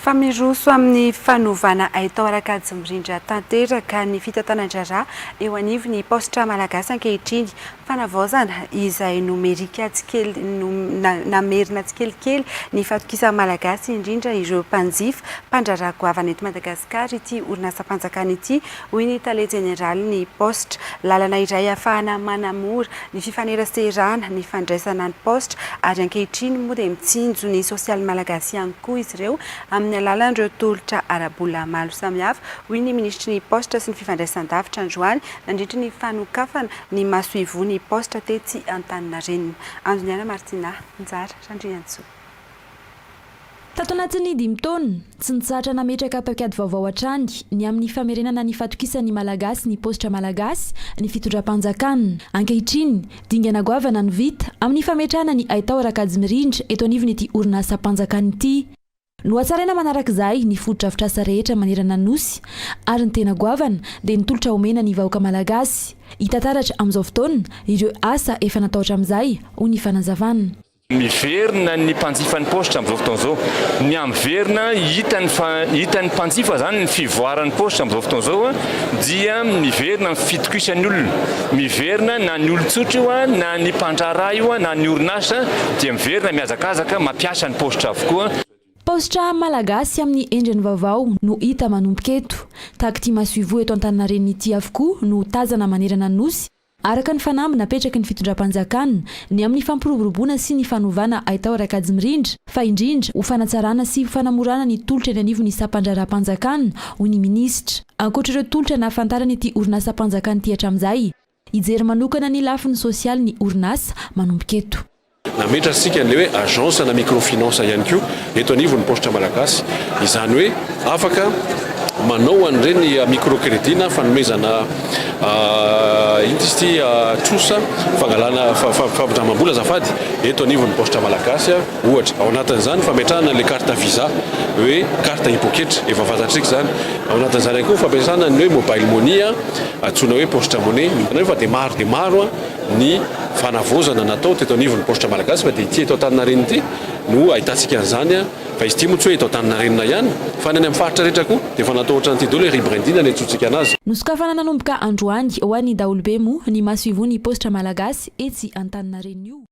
Fa miroso amin'ny fanovana haitao ara-kajy mirindra tanteraka ny fitantanan-draharaha eo anivon'ny Paositra Malagasy ankehitriny. Fanavaozana izay nomerika tsikely namerina tsikelikely ny fahatokisan'ny Malagasy indrindra ireo mpanjifa, mpandraharaha goavana eto Madagasikara ity orinasam-panjakana ity, hoy ny tale jeneralin'ny Paositra. Lalana iray ahafahana manamora ny fifaneraserana, ny fandraisana ny paositra ary ankehitriny moa dia mitsinjo ny sosialy malagasy ihany koa izy ireo amin'ny alalan'ireo tolotra ara-bola maro samihafa, hoy ny minisitry ny Paositra sy ny fifandraisan-davitra androany nandritry ny fanokafana ny masoivoho ny paositra tetsy Antaninarenina. Andoniaina Martina, Njara Randriantsoa. Tato anatin'ny dimy taona, tsy nitsahatra nametraka paikady vaovao hatrany ny amin'ny famerenana ny fahatokisan'ny Malagasy ny paositra malagasy ny fitondram-panjakana. Ankehitriny, dingana goavana no vita amin'ny fametrahana ny haitao ara-kajy mirindra eto anivon'ity orinasam-panjakana ity. Nohatsaraina manarak'izay ny fotodrafitrasa rehetra manerana ny Nosy ary ny tena goavana dia ny tolotra omena ny vahoaka malagasy. Hita taratra amin'izao fotoana ireo asa efa natao hatramin'izay, hoy ny fanazavana. Miverina ny mpanjifa ny paositra amin'izao fotoana izao. Miha-miverina, hitan'ny fa hitan'ny mpanjifa izany ny fivoaran'ny paositra amin'izao fotoana izao dia miverina ny fitokisan'ny olona. Miverina na ny olon-tsotra io na ny mpandraharaha io na ny orinasa dia miverina mihazakazaka mampiasa ny paositra avokoa. Paositra malagasy amin'ny endriny vaovao no hita manomboka eto. Tahaka ity masoivoho eto Antaninarenina ity avokoa no tazana manerana ny Nosy, araka ny fanamby napetraky ny fitondram-panjakana ny amin'ny fampiroboroboana sy ny fanovana haitao ara-kajy mirindra, fa indrindra ho fanatsarana sy ho fanamorana ny tolotra eny anivon'ny sampandraharaham-panjakana, hoy ny minisitra. Ankoatra ireo tolotra nahafantarana ity orinasam-panjakana ity hatramin'izay, hijery manokana ny lafiny sosialy ny orinasa manomboka eto. Nametratsika an'ilay hoe agence na microfinance ihany koa eto anivon'ny Paositra Malagasy. Izany hoe afaka manao an'ireny microcrédit na fanomezana inona izy ity trosa fangalana fampindramam-bola azafady eto anivon'ny Paositra Malagasy ohatra. Ao anatin'izany fametrahana an'ilay carte visa hoe carte hipoketra efa fantatrika izany. Ao anatin'izany ihany koa fampiasana ny hoe mobile money antsoina hoe Paositra Money. Hitanareo fa dia maro dia maro ny fanavaozana natao teto anivon'ny Paositra Malagasy fa dia ity eto Antaninarenina ity no ahitantsika an'izany fa izy ity moa tsy hoe eto Antaninarenina ihany fa ny any amin'ny faritra rehetra koa dia efa natao ohatran'ity daholo hoe rebranding no iantsoantsika anazy. Nosokafana nanomboka androany ho an'ny daholobe moa ny masoivohon'ny Paositra Malagasy etsy Antaninarenina io.